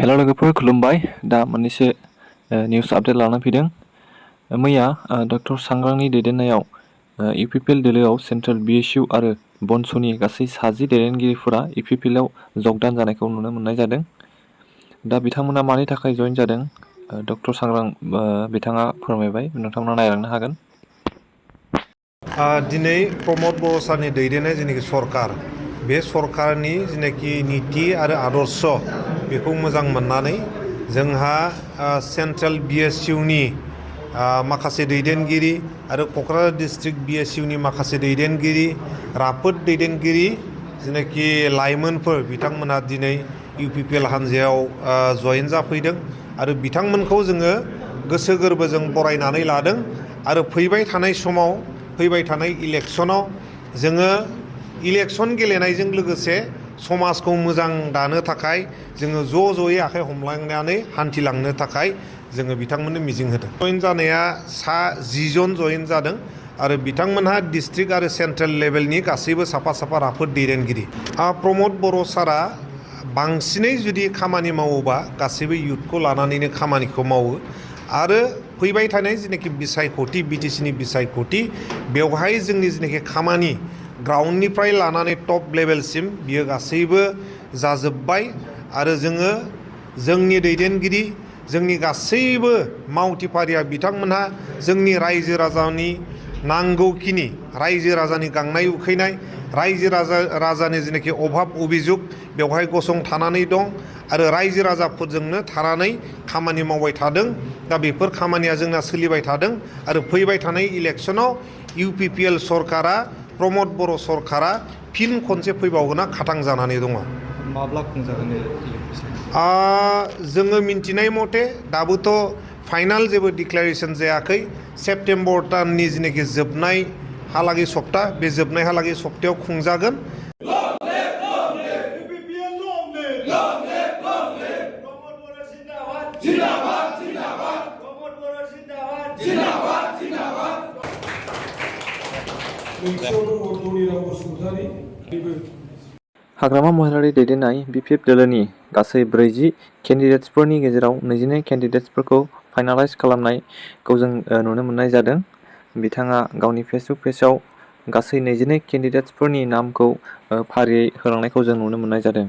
हेल' लोगोफोर खुलुमबाय। दा मोननैसो निउस आपडेट लानानै फैदों। मैया डक्टर सांग्रांनि दैदेननायाव इउपिपिएल दोलोआव सेन्ट्रेल बिएसइउ आरो बनसुनि गासै 60 दैदेनगिरिफोरा इउपिपिएलआव जगदान जानायखौ नुनो मोननाय जादों। दा बिथांमोना मानि थाखाय जइन जादों डक्टर सांग्रां बिथाङा फोरमायबाय। नोंथांमोना नायलांनो हागोन। दिनै प्रमद बर' सारनि दैदेननाय जेनाखि सरकार, बे सरकारनि जेनाखि नीति आरो आदर्श बेखौ मोजां मोननानै जोंहा सेन्ट्रेल बिएसइउनि माखासे दैदेनगिरि आरो क'क्राझार डिस्ट्रिक्ट बिएसइउनि माखासे दैदेनगिरि, राफोद दैदेनगिरि जेनाखि लाइमोनफोर बिथांमोनहा दिनै इउपिपिएल हान्जायाव जइन जाफैदों आरो बिथांमोनखौ जोङो गोसो गोरबोजों बरायनानै लादों आरो फैबाय थानाय इलेक्सनाव जोङो इलेक्सन गेलेनायजों लोगोसे समाजखौ मोजां दानो थाखाय जोङो ज'यै आखाइ हमलायनानै हान्थिलांनो थाखाय जोङो बिथांमोननो मिजिं होदों। जइन जानाया 10 जन जइन जादों आरो बिथांमोनहा डिस्ट्रिक्ट आरो सेन्ट्रेल लेभेलनि गासैबो साफा राफोद दैदेनगिरि। प्रमद बर' सारा बांसिनै जुदि खामानि मावोबा गासैबो इयुथखौ लानानैनो खामानिखौ मावो आरो फैबाय थानाय जेनाखि बिसायख'थि बिटिसिनि बिसायख'थि बेवहाय जोंनि जेनाखि खामानि ग्राउन्डनिफ्राय लानानै टप लेभेलसिम बियो गासैबो जाजोब्बाय आरो जोङो जोंनि दैदेनगिरि जोंनि गासैबो मावथिफारिया बिथांमोनहा जोंनि रायजो राजानि नांगौखिनि रायजो राजानि गांनाय उखैनाय रायजो राजानि जेनाखि अभाब अभिजुग बेवहाय गसंथानानै दं आरो रायजो राजाफोरजोंनो थानानै खामानि मावबाय थादों। दा बेफोर खामानिया जोंना सोलिबाय थादों आरो फैबाय थानाय इलेक्सनाव इउपिपिएल सरकारा प्रमद बर' सरकारा फिन खनसे फैबावगोना खाथां जानानै दङ। माब्ला खुंजागोन? जोङो मिन्थिनाय मथे दाबोथ' फाइनाल जेबो डिक्लेरेसन जायाखै। सेप्तेम्बर दाननि जेनाखि जोबनायहालागै सप्ता, बे जोबनायहालागै सप्तायाव खुंजागोन। हाग्रामा महिलारि दैदेननाय बिपिएफ दोलोनि गासै 40 केन्डिडेट्सफोरनि गेजेराव 22 केन्डिडेट्सफोरखौ फाइनालाइज खालामनायखौ जों नुनो मोननाय जादों। बिथाङा गावनि फेसबुक पेजआव गासै 22 केन्डिडेट्सफोरनि नामखौ फारियै होलांनायखौ जों नुनो मोननाय जादों।